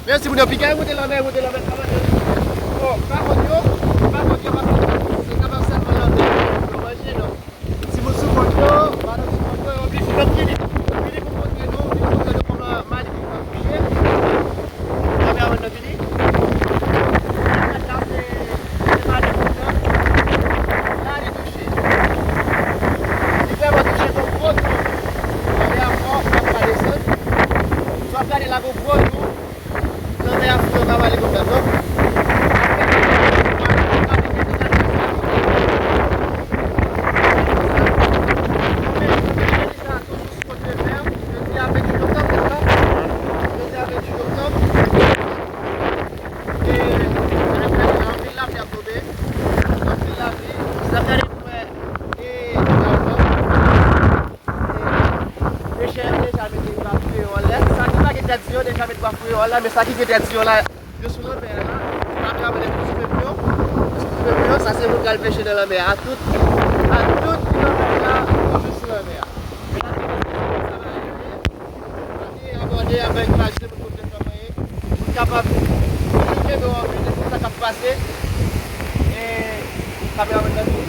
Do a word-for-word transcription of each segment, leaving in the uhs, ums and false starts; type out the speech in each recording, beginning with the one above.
Men si moun yo pike, yo moute lanmè, yo moute lanmè, pa manje. Bon, pa kont yo, pa kont yo, pa kont yo. Se kapab sèlman lanmè yo manje, donk. Timoun sou kont yo, madanm sou kont yo, yo oblije. Donk, vini. Vini pou montre nou, vini pou montre nou kòman Mali vin pran touche. Kameramann nan vini. Sa se, se Mali touche. Mali touche. Li vrèman touche gon gwo tou. Lanmè a fò, fò pa desann. Si w ap gade la, gon gwo tou. Lanmè a fou, yo pa pale konsa, non. Jodi a, venntuit oktob, nèspa? Jodi a, venntuit oktob. E, anpil lapli ap tonbe. Anpil lapli. Sa fè nou wè, e, Pechè yo deja mete bwa fouye yo anlè. Sa ki pa gen tèt di yo deja met bwa fouye yo anlè, men sa ki gen tèt di yo la, yo sou lanmè a la. Kameramann yo sou pye yo. Sou pye yo, sa se moun k al peche nan lanmè a. Tout, a tout ki nan lanmè a, toujou sou lanmè a. Sa va rive. Abòne avèk paj Timoun Konprann Kòman Ye. Pou n kapab toujou kenbe w anfòme de tout sa k ap pase. E kameramann nan tou.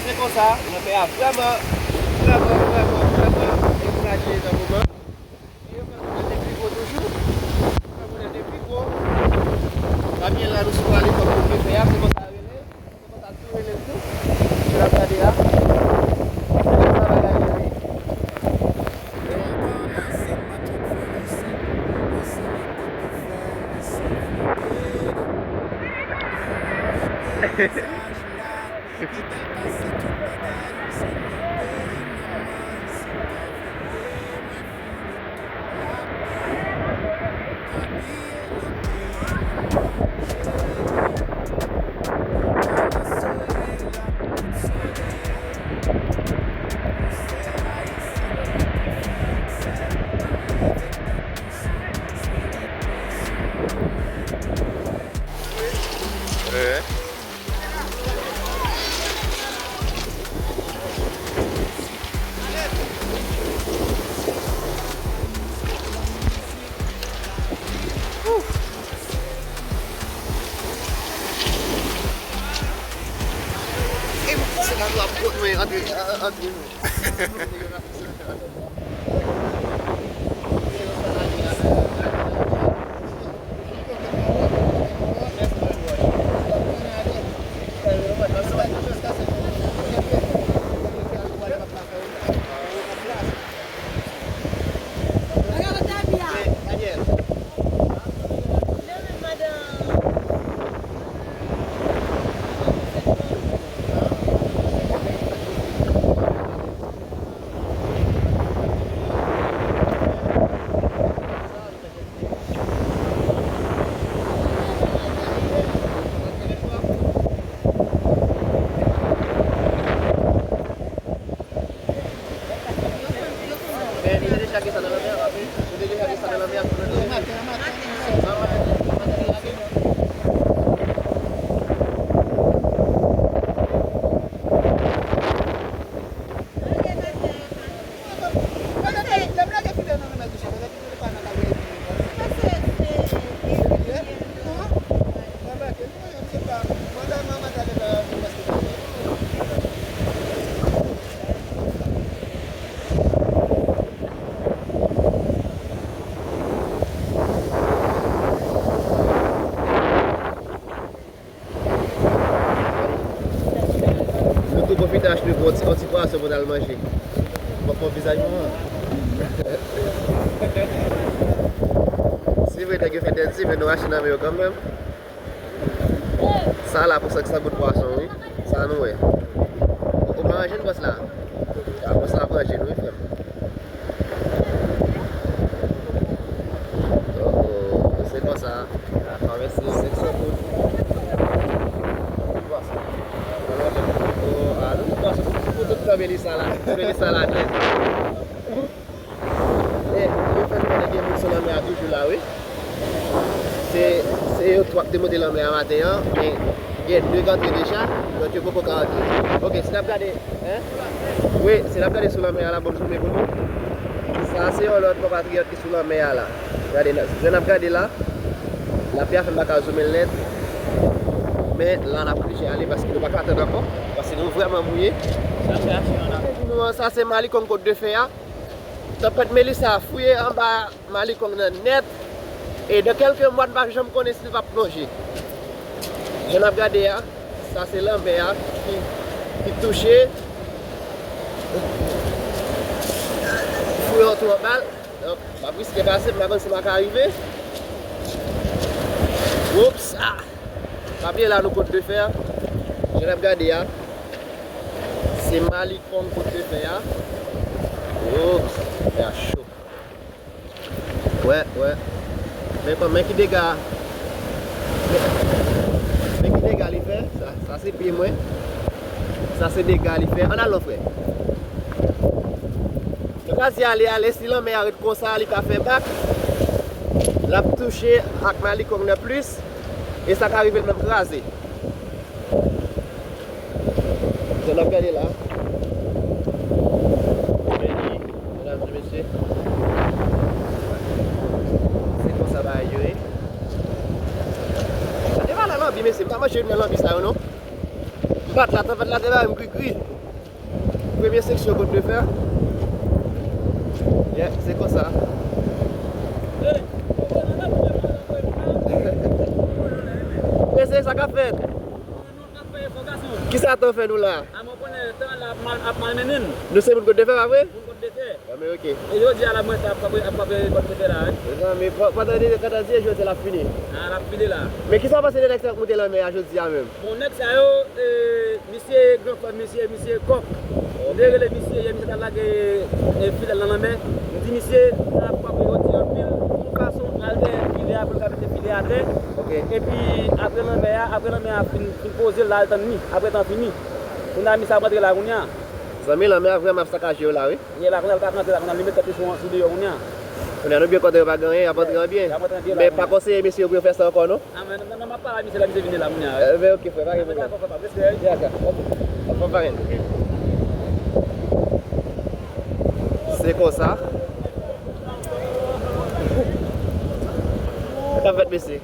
Se konsa, lanmè a vrèman, vrèman, vrèman, vrèman enraje nan moman. E yo fè mouvman te pi gwo toujou. Fè mouvman te pi gwo. Kamyon la nou sou ale kòm nou te fè a, se konsa yo rele. Se konsa tou rele l tou. Jan n ap gade a. Se konsa bagay yo ye. E se la nou ap kontinye antre, antre nou. Men li te deja gen sa nan lanmè a, papi. Li te deja gen sa nan lanmè a, pou nou di. Nan maten, nan maten, nan maten, li lage. Nou tou pwofite achte yon ti, yon ti pwason pou n al manje. Bon, bon vizaj mwen. Se vre, nèg yo fè tèt di, men nou achte nan men yo kanmenm. Sa la pou senk san goud pwason, wi. Sa nou wè. Ou pa manje n bòs la? A, bòs la ap manje n, wi, frè m. Oh, oh, se konsa. A, travèse senk san goud. Pwason. Oh, a, nou pwason. Pou tout tan Melissa la. Melissa la, trè. E, yo fè nou konnen gen moun sou lanmè a toujou la, wi. Se, se yo twa k te monte lanmè a maten an, men gen de k antre deja, lòt yo poko ka antre. Ok, si n ap gade, en? Wi, si n ap gade sou lanmè a la, ban m zoome pou nou. Sa se yon lòt konpatriyòt ki sou lanmè a la. Gade, jan n ap gade la, lapli a fè m pa ka zoumen l nèt. Men la, n ap oblije ale paske nou pa ka tann ankò. Paske nou vrèman mouye. Sa se aksyon an. Sa se Malikong Kot de Fè a. Tanpèt Melissa fouye anba Malikong nan nèt. E nan kèlke mwa, n pa janm konnen si l p ap plonje. Jan n ap gade a, sa se lanmè a ki, ki touche. Fouye yon twò bal. Donk, m ap riske pase, m pa konn si m a ka rive. Woups! Ah! Pa bliye la nou Kot de Fè. Jan n ap gade a, se Malikong Kot de Fè a. Woups! Fè a cho. Wè, wè. Men kòm, men ki dega. Men, men ki dega li fè. Sa, sa se pye mwen. Sa se dega li fè. Ann al non, frè. Nou ka di ale, ale, si lanmè a ret konsa, li ka fè bak. L ap touche ak Malikong nan plis. E sa ka rive l menm kraze. Jan n ap gade la. Medam e mesye, se konsa bagay yo ye. Gade valè lanbi, mesye, m pa manje youn nan lanbi sa yo, non. M bat la, tanpèt la te bay m grigri. Premye seksyon Kot de Fè. Yeah, se konsa. Mesye, sa k ap fèt? Kisa tan fè nou la? A, mwen konnen tan la ap mal, ap malmennen n. Nou se moun Kot de Fè, pa vre? Moun Kot de Fè. Anben, ok. E jodi a la, mwen ap frape, ap frape Kot de Fè la, wi. Mezanmi, pa, pa tande, pa tande, jodi a l ap fini. A, l ap fini la. Men kisa w panse de nèg sa yo k moute lanmè a jodi a menm? Bon, nèg sa yo, e, misye gran frè misye, misye kòk. Ok. M te rele misye yè, misye t al lage, e, filè l nan lanmè. M di misye, sa ap frape jodi anpil, yon fason al dèyè filè a pou l ka mete filè atè. Ok. Epi, apre lanmè a, apre lanmè a fin, fin poze l, l al tann li. Apre tan fini. Kounye a, misye ap rantre la kounye a. Zanmi, lanmè a vrèman ap sakaje yo la, wi. Kounye a la, kounye a, l ka ap rantre la, kounye a, li met tèt li sou, sou deyò kounye a. Kounye a, nou byen kontan yo pa genyen, y ap rantre an byen. Y ap rantre an byen la, men pa konseye mesye yo pou yo fè sa ankò, non. A, men, non, non, m ap pale a misye la, misye vini la, kounye a. Enben, ok, frè, pa gen pwoblèm. Dakò, frè, pa prese, wi. Dakò, ok. Ann pran pa gen. Se konsa. Sa k ap fèt, mesye?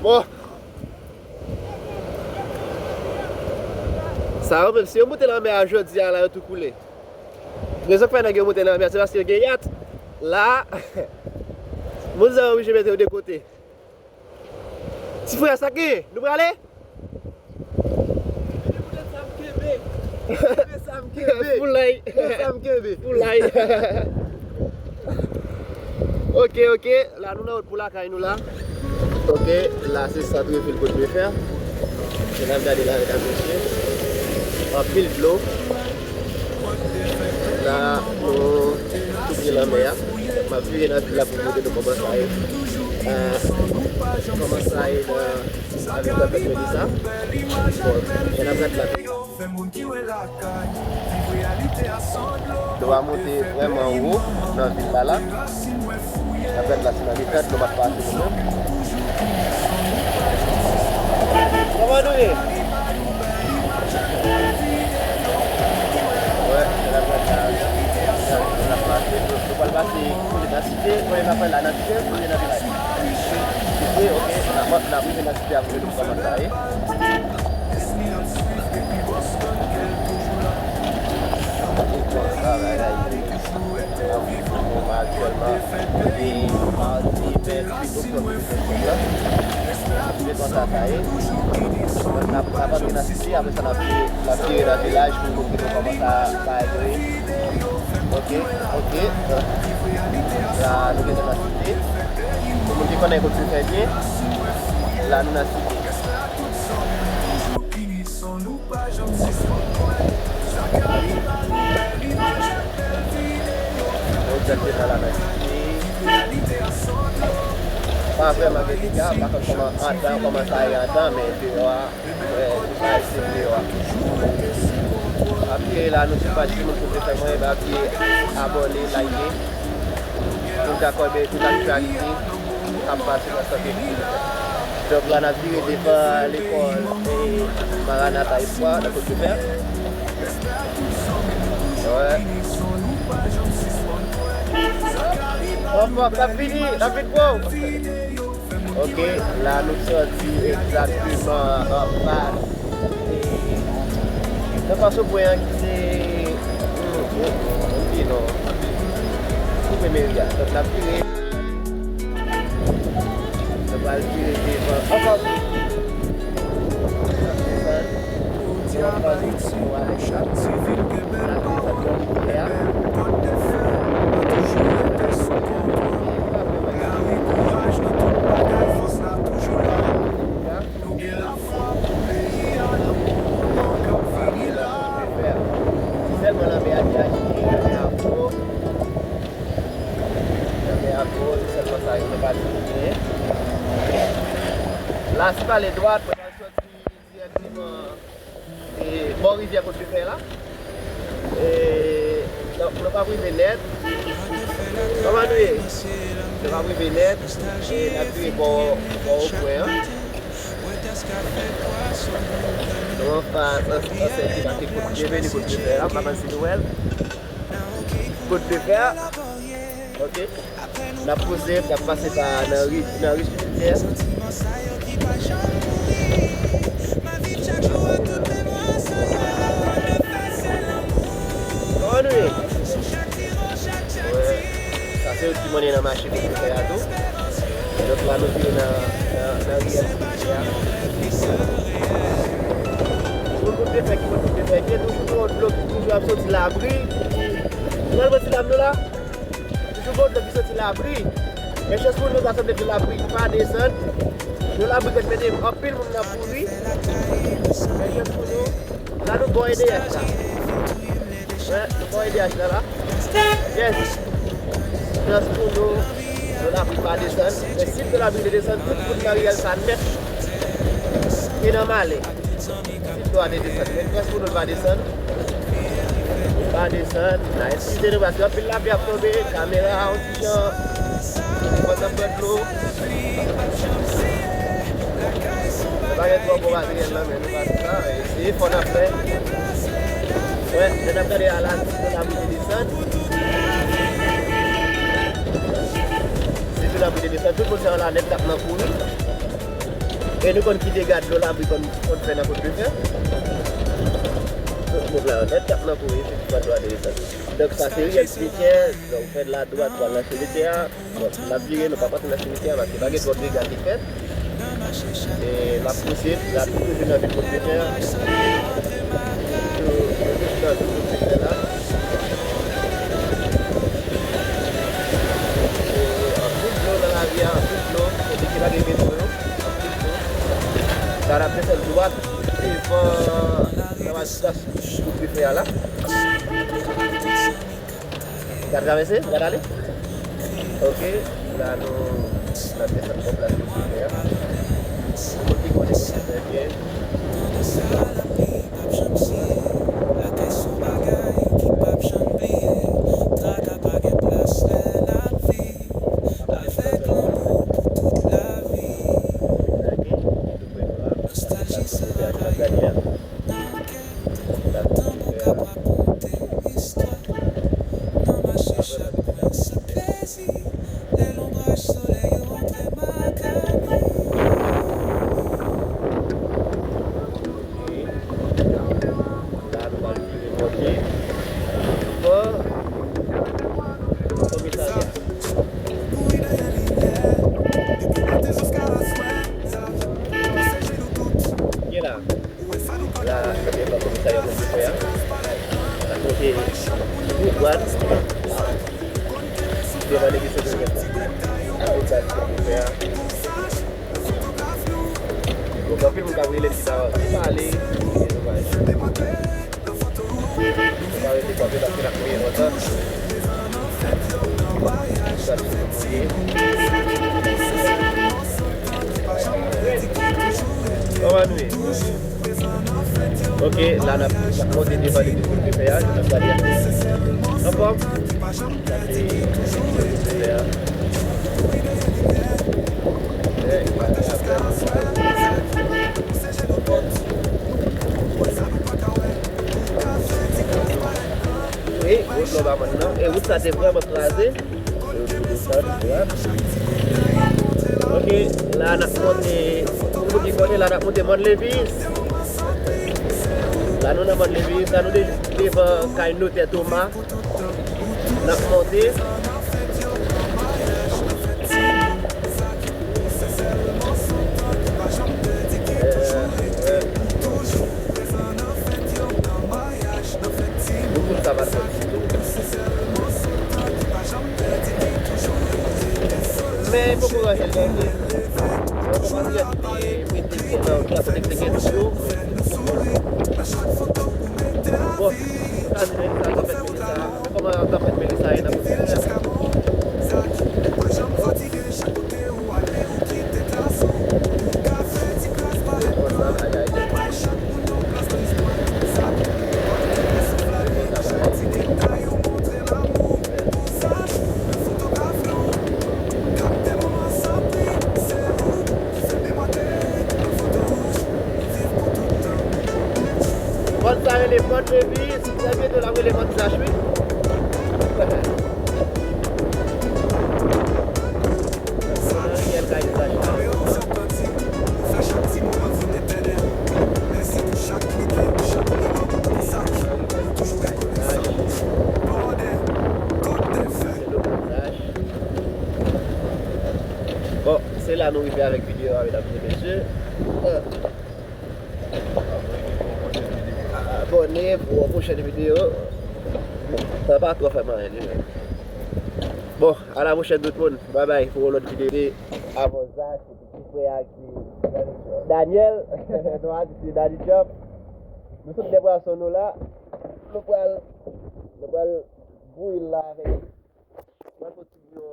Bon. Sa yo menm, si yo moute lanmè a jodi a la, yo tou koule. Rezon k fè nèg yo moute lanmè a, se paske yo gen yat. La, moun sa yo oblije mete yo de kote. Ti frè, sa k genyen? Nou prale? Foulay. Foulay. Ok, ok. La, nou nan wout pou lakay nou la. Ok, la, se sant vil Kot de Fè. Jan n ap gade la, medam, mesye. Anpil dlo. La, nou tou pre lanmè a. M ap vire nan vil la pou m montre nou kòman sa ye. Ah, kòman sa ye nan, avèk tanpèt Melissa. Bon, jan n ap gade la. Dlo a monte vrèman wo nan vil la la. N ap gade la si nan letan dlo p ap pase nou menm. Kòman nou ye? Wè, n ap gade la. N ap pase, nou pral pase kote nan site, kote n ap pale la nan site, kote nan vilaj. Site, ok, n ap, n ap rive nan site a pou nou kòman sa ye. Bon, sa bagay. Bon, aktyèlman, se madi, mèkredi, oktòb de mil vennsenk la. Se konsa sa ye. N ap, n ap antre nan site, apre sa, n ap, n ap vire nan vilaj pou nou montre nou kòman sa bagay yo ye. Ok, ok. La, nou gentan nan site. Pou moun ki konnen Kot de Fè byen, la, nou nan site. Egzakteman la, mèsi. Pa vrèman gen dega, m pa konn kòman anndan, kòman sa ye anndan, men deyò a, wè, tout bagay se deyò a. Pa bliye la, nou se paj Timoun Kot de Fè mwen, pa bliye abòne, like, pou n ka konnen tout aktyalite k ap pase nan sante piblik la. Donk la, n ap vire devan lekòl, e, Maranatha Espoir, nan Kot de Fè. Wè. Anfòm, n ap vini, n ap vin pran w. Ok, la nou sòti egzakteman anfas. E, nan fas pwen an ki se, hmm, hmm, m bliye non. Ki premye ri a? Donk, n ap vire. Nou pral vire devan ankò. N ap desann. N ap desann. N ap desann. Sèlman lanmè a ki agite, lanmè a gwo. Lanmè a gwo, se sèlman sa yo te pa di nou genyen. La, si m ale dwat, mwen pral sòti dirèkteman, e, bò rivyè Kot de Fè la. E, donk, nou p ap rive nèt. Kòman nou ye? Nou p ap rive nèt. E n ap vire bò, bò Opwen an. Nou anfas, an, an sèl ki make Kot, Byenveni Kot de Fè la, m pa konn si nou wè l. Kot de Fè a. Ok. N ap poze, n ap pase pa nan ri, nan ri Jipitè. Kòman nou ye? Wè, sa se yon ti monnen nan mache Kot de Fè a tou. Donk la nou vire nan, nan, nan riyèl Kot de Fè a. Pou Kot de Fè, ki bò Kot de Fè ki ye, toujou gen yon dlo ki toujou ap soti Labri. Ou wè l bò ti dam nou la? Toujou gen yon dlo ki soti Labri. Gen chans pou nou, sa sanble dlo Labri pa desann. Dlo Labri k ap mete anpil moun nan pouri. Gen chans pou nou. La nou bò E D H la. Wè, nou bò E D H la la. Yes. Chans pou nou, dlo Labri pa desann. Men si dlo Labri te desann, tout moun nan riyèl sa nèt te nan malè. Si dlo a te desann. Men chans pou nou l pa desann. Li pa desann. N a eskize nou paske anpil lapli ap tonbe. Kamera a yon ti jan. Pandan pran dlo. Nou pa gen twò bon materyèl nan men nou pa di sa. Se efò n ap fè. Wè, lè n ap gade a la, si dlo Labri te desann. Si dlo Labri te desann, tout moun sa yo la nèt t ap nan kouri. E nou konn ki dega dlo Labri konn, konn fè nan Kot de Fè. Tout moun la yo nèt t ap nan kouri, se ti dlo a te desann. Donk sa se riyèl simityè, donk fè l adwat pral nan simityè a. Bon, n ap vire, nou pa pase nan simityè a, paske pa gen twòp dega ki fèt. E n ap pouse, n ap toujou nan vil Kot de Fè a. Toujou, toujou nan vil Kot de Fè la. E anpil dlo nan lari a, anpil dlo. Kote ki pa gen metwo yo, anpil dlo. La n ap desann dwat devan travay sou plas Kot de Fè a la. Gad travèse, gad ale. Ok, la nou, n ap desann bò plas Kot de Fè a. Pou moun ki konnen Kot de Fè byen. Ok, nou prè nou la. Plas Kot de Fè a, nou ap gade a. La, nou pral vire monte bò komisarya. Gen la. La, se devan komisarya Kot de Fè a. Sa kote tou dwat. Devan legliz Sen Jozèf la. Avokasyon pou fè a. Donk, anpil moun k ap rele m ki pa pale. Nou pa rete kanpe paske n ap mouye lontan. Sa nou mouye. Kòman nou ye? Ok, la n ap, n ap monte devan legliz Kot de Fè a, n ap gade anpil. Anfòm? Gade legliz Kot de Fè a. Wi, wi, Lòba mòn nan. E wout sa te vrèman kraze. Ok, la n ap monte, pou moun ki konnen, la n ap monte Mòn Levis. La nou nan Mòn Levis, la nou de-, devan kay notè Toma. N ap monte. Pou tout sa va sòti. Men poko ranyen l nan vre. Mwen kòmanse ap mete pye nan plas kote ki te gen dlo. Bon, sa se Melissa, tanpèt Melissa. Kòman tanpèt Melissa ye nan kote a? Mòn sa rele Mòn Levis, trè byento l ap rele Mòn Zach, wi. Bon, se la nou rive avèk videyo a, medam e mesye. Abòne pou yon pwochèn videyo. Sa pa twò fè m anyen, li menm. Bon, a la pwochèn tout moun. Babay, pou yon lòt videyo. Avè Zach, epi ti frè a ki Daniel. Non, a di se Daddy Job. Nou sot de bwason nou la. Nou pral, nou pral bouyi l la avèk. Mwen kontinye.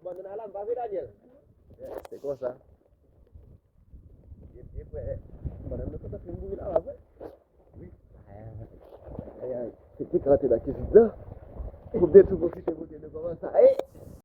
Bon, nou nan la, m pa vre, Daniel? Se konsa. Byen, byen, frè. Pandan nou kontan fin mouri la, w ap wè. Wi. Ay, ay, ay. Se te ka rantre nan kizin nan. Koup de tou pwofite montre nou kòman sa ye.